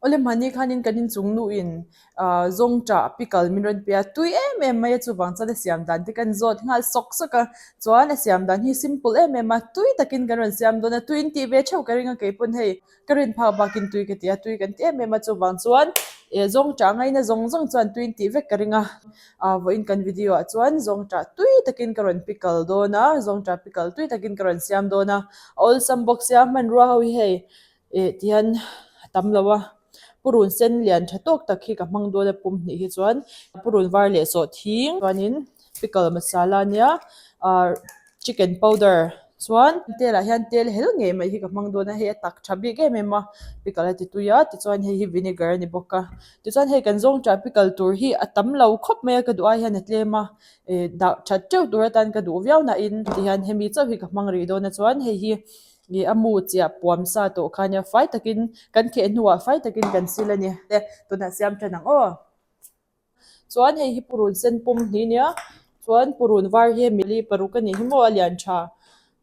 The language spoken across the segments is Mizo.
Awle hmani khanin kan inchung nuin zawngṭah pickle min rawn pe a, tui em em mai a chuvang chuan a siam dan te kan zawt nghal sawk sawk a, chuan a siam dan hi simple em em a, tui takin kan rawn siam dawn a, tui in tih ve theuh ka ring a keipawn hei ka rin phak bakin tui ka ti a, tui kan ti em em a chuvang chuan eh zawngṭah ngaina zawng zawng chuan tui in tih vek ka ring a, ah vawiin kan video ah chuan zawngṭah tui takin ka rawn pickle dawn a, zawngṭah pickle tui takin ka rawn siam dawn a, a awlsam bawk sia hmanrua ho hi hei. Eh tihian a tam lo a purun sen lian tha tawk tak hi ka hmang dawn a pum hnih hi chuan purun var leh sawh thing chuanin pickle masala ania ah chicken powder chuan tel ah hian tel hel ngei mai hi ka hmang dawn a hei a tak tha bik em em a pickle a ti tui a tichuan hei hi vinegar a ni bawk a tichuan hei kan zawng tah pickle tur hi a tam lo khawp mai a ka duh ai hian a tlem a eh dah that teuh tur atan ka duh viau na in tihian hemi chauh hi ka hmang rih dawn a chuan hei hi. Ih a mu chiah puam sa tawh kha nia fai takin kan kheh hnuah fai takin kan sil a ni te tunah siam tan ang aw. Chuan hei hi purun sen pum hnih nia chuan purun var hi hemi li paruk a nih hi maw a lian tha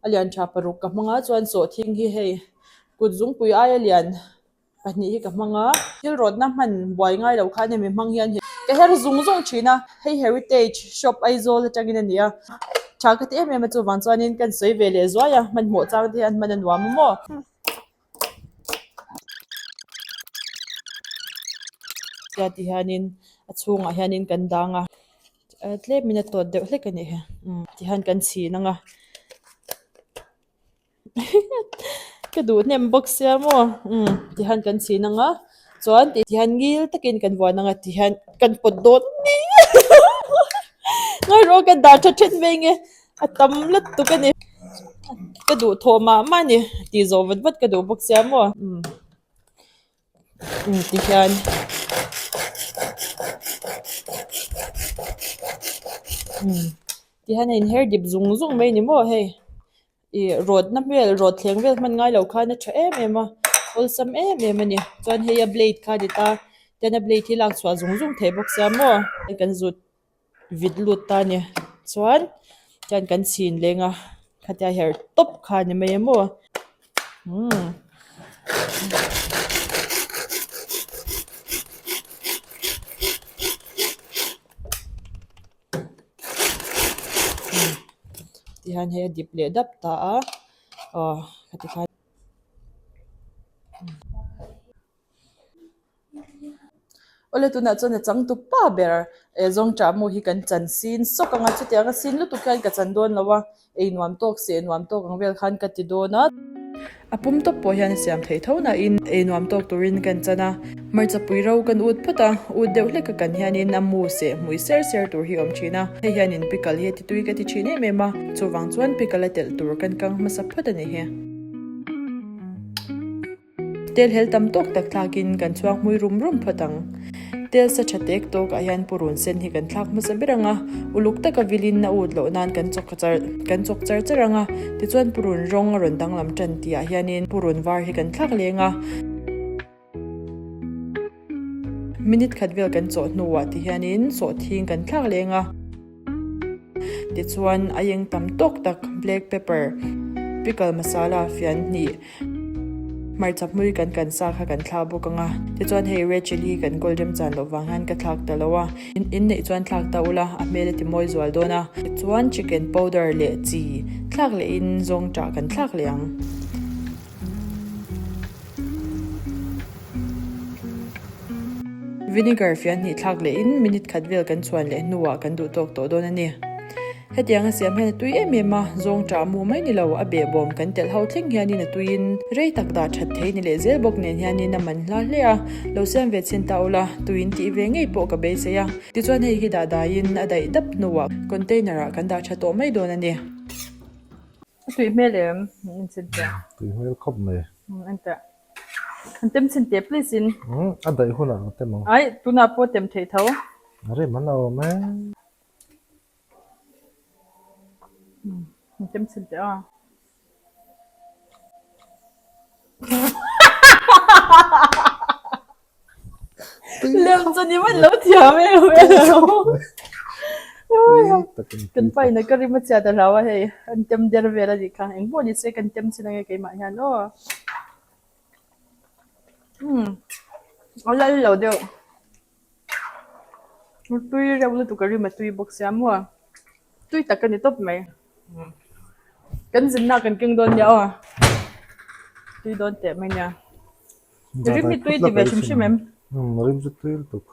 a lian tha paruk ka hmang a chuan sawhthing hi hei kut zungpui aia lian. Pahnih hi ka hmang a, thil rawtna hman buai ngai lo khan hemi hmang hian ka her zung zung thin a, hei heritage shop Aizawl atangin a ni a, tha ka ti em em a chuvang chuanin kan sawi ve leh zuai a, hmanhmawh chang te hian hman a nuam a maw. Tia ti hianin a chhungah hianin kan dang a, tlemin a tawt deuh hlek a nih hi, tihian kan chhin ang a. Ka duh hnem bawk sia maw umm tihian kan chhin ang a chuan tihian ngil takin kan vuan ang a tihian kan pawt dawn ngai rawh kan dah tha then mai nge a tam lutuk a ni ka duh thawh mah mah a ni tih zawh vat vat ka duh bawk sia maw umm umm tihian umm tihian a inher dip zung zung mai a ni maw hei. Ih rawtna hmel rawt thleng vel hman ngai lo khan a tha em em a awlsam em em a ni chuan hei a blade kha a ni ta tian a blade hi lak chhuah zung zung theih bawk sia maw kan zut vit lut ta a ni chuan tian kan chhin leng a khatia herh tawp kha a ni mai a maw umm. Tihian hei a dip leh dap ta a aw khati khan awle tunah chuan a changtu pa ber eh zawngṭah mu hi kan chan sin sawk ang a chutiang a sin lutuk hian ka chan dawn lo a. Ei nuam tawk seh nuam tawk ang vel khan ka ti dawn a. A pum tawp pawh hian a siam theih tho nain ei nuam tawk turin kan chan a. Hmarcha pui ro kan ut phawt a, ut deuh hlek a kan hianin a mu seh hmui ser ser tur hi a awm thin a. Hei hianin pickle hi a ti tui ka ti thin em em a, chuvang chuan pickle a telh tur kan kang hmasa phawt a ni hi. Tel hel tam tawk tak thlakin kan chhuak hmui rum rum phawt ang. Tel sa tha tek tawkah hian purun sen hi kan thlak hmasa ber ang a, uluk taka vilin a ut loh nan kan chawk char kan chawk char char ang a, tichuan purun rawng a rawn danglam tan tihah hianin purun var hi kan thlak leng a. Minute khat vel kan chawh hnuah ti hianin sawhthing kan thlak leng a. Tichuan a eng tam tawk tak black pepper, pickle masala fian hnih, hmarcha hmui kan kan sa kha kan thlak bawk ang a. Tichuan hei red chilli kan kawl remchan loh vang hian ka thlak ta lo a, inneih chuan thlak ta ula a hmel a ti mawi zual dawn a. Tichuan chicken powder leh chi thlak lehin zawngṭah kan thlak leh ang. Vinegar fian hnih thlak lehin minute khat vel kan chhuan leh hnuah kan duh tawk tawh dawn a ni. Hetiang a siam hian a tui em em a, zawng ṭah mu mai ni lo, a behbawm kan telh ho thleng hianin a tuiin rei tak dah ṭhat thei ni leh zel bawk nen hianin a man hla hle a, lo siam ve chhin ta ula, tuiin tih ve ngei pawh ka beisei a. Tichuan hei hi dah daiin a daih dap hnuah container ah kan dah ṭha tawh mai dawn a ni. A tui hmel em? En chhin teh. Tui hmel khawp mai. En teh. An tem chhin teh please in. A daih hunah ka tem ang. Ai, tunah pawh tem theih tho. A rem an awm e. An tem chhin teh a. Lem chu ni man lo thiam em em kan pa in a ka rim a chhiat a hlau a hei an tem der vel a nih kha engpawh ni se kan tem chin ange keimah hian aw umm. A lal lo deuh. Tui reuh lutuk a rim a tui bawk sia maw. Tui tak a ni tawp mai. Kan zinna kan keng dawn nia aw. Tui dawn teh mai nia. Rim hi tui ti ve hrim hrim em? Rim chu tui lutuk.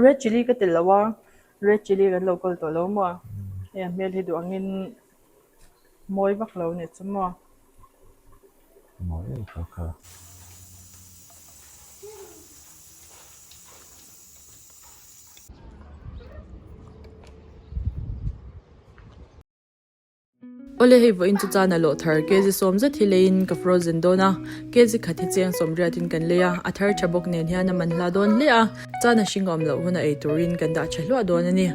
Red chilli ka tel lo a, red chilli kan lo kawl tawh lo maw. Hei a hmel hi duh angin mawi vak lo nih chu maw. Mawi em kha kha. Awle hei vawiin chu chuan a lawh thar kg sawm zet hi leiin ka frozen dawn a, kg khat hi cheng sawm riatin kan lei a, a thar tha bawk nen hian a man hla dawn hle a, chuan a hring awm loh hun a ei turin kan dah tha hluah dawn a ni.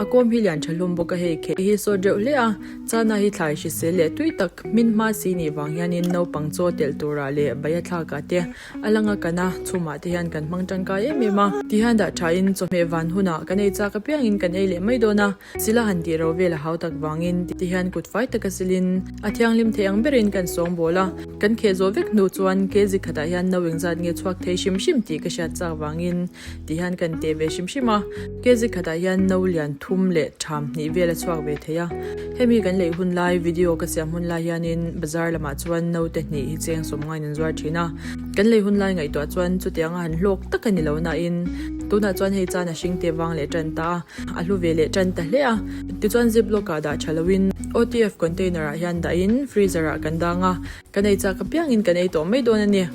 A kawm hi lian tha hlum bawk a hei kheh hi sawt reuh hle a, chana hi thlai hrisel leh tui tak hmin hma si nih vang hianin naupang chaw telh turah leh bai a thlakah te a lang a kan a, chhumah te hian kan hmang tangkai em em a. Tihian dah thain chawhmeh van hunah kan ei chak apiangin kan ei leh mai dawn a, sila han tih ro vel a hau tak vangin tihian kut fai taka silin a thianghlim thei ang berin kan sawngbawl a, kan kheh zawh vek hnu chuan kg khatah hian no engzat nge chhuak thei hrim hrim tih ka hriat chak vangin Ti hian kan teh ve hrim hrim a, kg khatah hian no lian thum leh tham hnih vel a chhuak ve thei a. Hemi kan lei hun lai video ka siam hun lai hianin bazar lamah chuan no te hnih hi cheng sawm ngain an zuar thin a. Kan lei hun lai ngaihtuah chuan chutianga han hlawk tak a ni lo nain tunah chuan hei chan a hring te vang leh tan ta a, a hlu ve leh tan ta hle a. Tichuan ziplock ah dah tha loin OTF container ah hian dahin freezer ah kan dang a. Kan ei chak apiangin kan ei tawh mai dawn a ni.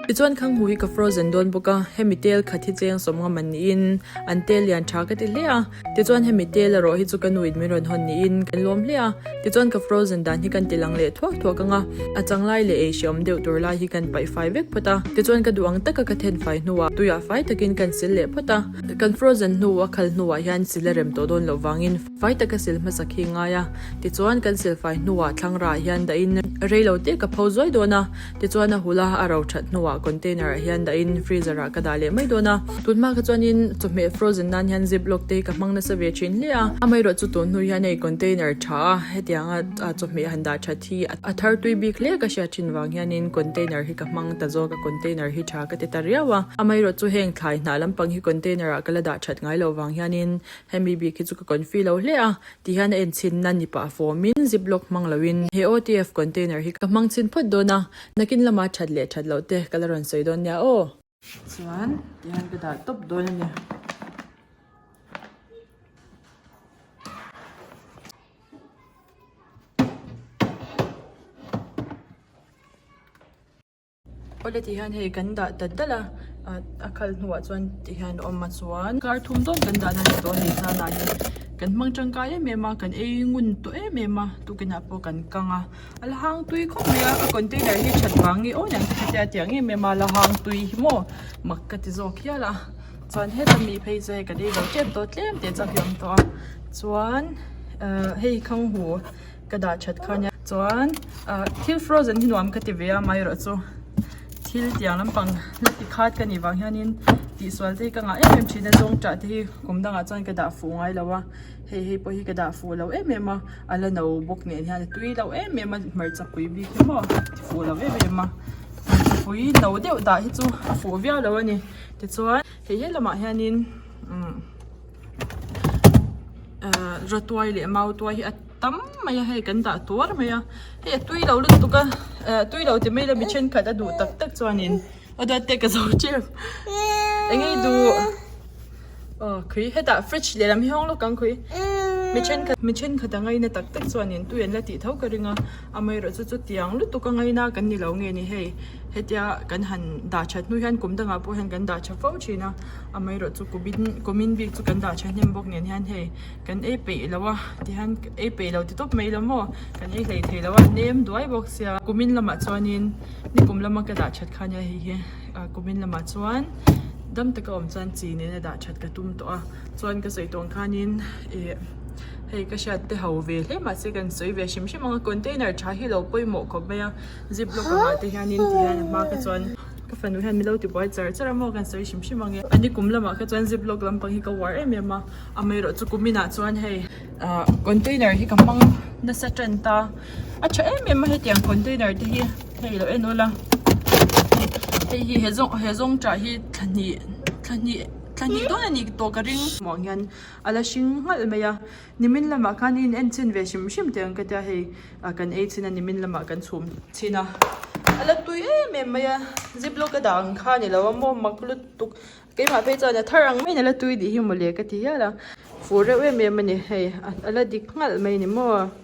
Tichuan Khanghu hi ka frozen dawn bawk a, hemi tel khat hi cheng sawm ngam an niin an tel lian tha ka ti hle a. Tichuan hemi tel erawh hi chu ka nuin min rawn hawn niin kan lawm hle a. Tichuan ka frozen dan hi kan ti lang leh thuak thuak ang a, a chang lai leh ei hreawm deuh tur lai hi kan paih fai vek phawt a. Tichuan ka duh ang taka ka then fai hnuah tuiah fai takin kan sil leh phawt a. Kan frozen hnu a khal hnuah hian sil a rem tawh dawn loh vangin Fai taka sil hmasak hi ngai a, tichuan kan sil fai hnuah thlangra ah hian dahin reilo te ka pho zuai dawn a, tichuan a hula a ro that hnuah container ah hian dahin freezer ah ka dah leh mai dawn a. Tunhma kha chuanin chawhmeh frozen nan hian ziplock te hi ka hmang nasa ve thin hle a, amaherawh chu tun hnu hian hei container tha a hetianga chawhmeh han dah that hi a thar tui bik hle ka hriat thin vang hianin container hi ka hmang ta zawk a, container hi tha ka ti ta riau a, amaherawh chu heng thlai hnah lampang hi container ah ka la dah that ngai loh vang hianin Hemi bik hi chu ka confi lo hle a, ti hian a enchhinna ni pah fawmin ziplock hmang loin he OTF container hi ka hmang chhin phawt dawn a, nakin lama that leh that loh te ka la rawn sawi dawn nia aw. Chuan ti hian ka dah tawp dawn a ni. Awle ti hian hei kan dah dat dal a a khal hnuah chuan ti hian a awm a chuan kar thum dawn kan dahna ni tawh a ni chana hi kan hmang tangkai em em a kan ei ngun tawh em em a tukinah pawh kan kang a a la hang tui khawp mai a a container hi that vang nge aw niang te kha tia tiang em em a la hang tui hi maw mak ka ti zawk hial a chuan heta mi phei chu hei kan ei lo tep tawh tlem te chauh hi a awm tawh a chuan ah hei khang hu. Ka dah that kha nia. Chuan ah thil frozen hi nuam ka ti ve a amaherawh chu thil tiang lampang la ti khat ka nih vang hianin tihsual te hi ka ngah em em thin a zawng tah te hi kum dangah chuan ka dah fuh ngai lo a hei hei pawh hi ka dah fuh lo em em a a la no bawk nen hian a tui lo em em a hmarcha pui bik hi maw ti fuh lo em em a hmarcha pui no deuh dah hi chu a fuh viau lo a ni tichuan hei he lamah hianin umm. Ahh rawtuai leh mautuai hi a tam mai a hei kan dah tuar mai a hei a tui lo lutuk a eh tui lo ti mai la mi thenkhat a duh tak tak chuanin a dawt te ka zo tep eng nge i duh aw khui hetah fridge lehlam hi hawng lawk ang khui mi thenkhat mi thenkhat a ngaina tak tak chuanin tui an la tih tho ka ring a amaherawh chu chutiang lutuk a ngaina kan ni lo nge ni hei hetia kan han dah that hnu hian kum dangah pawh hian kan dah tha fo thin a. Amaherawh chu kumin kumin bik chu kan dah tha hnem bawk nen hian hei kan ei peih lo a tihian ei peih lo ti tawp mai lo maw kan ei hlei thei lo a nem duai bawk sia kumin lamah chuanin nikum lama ka dah that kha nia hei hi ah kumin lamah chuan dam taka awm chuan chi nena dah that ka tum tawh a chuan ka sawi tawng khanin ih hei ka hriat te ho ve hle mahse kan sawi ve hrim hrim ang a container tha hi lo pawimawh khawp mai a ziplock angah te hianin tihian a hma kha chuan. Ka fanu hian milo ti buai char char a maw kan sawi hrim hrim ang e. A ni kum lamah kha chuan ziplock lampang hi ka uar em em a, amaherawh chu kum inah chuan hei ah container hi ka hmang nasa tan ta. A tha em em a hetiang container te hi hei lo en ula. Hei hi he zawng he zawngṭah hi thla hnih thla hnih thla hnih dawn a nih tawh ka ring. Hmuh ang hian a la hring nghalh mai a nimin lamah khan in en chhin ve hrim hrim teh ang ka tia hei ah kan ei chhin a nimin lamah kan chhum chhin a a la tui em em mai a ziplock a dah ang kha a ni lo a maw mak lutuk keimah phei chuan a thar ang maiin a la tui tih hi mawle ka ti hial a fur reuh em em a ni hei a la dik nghalh mai a ni maw.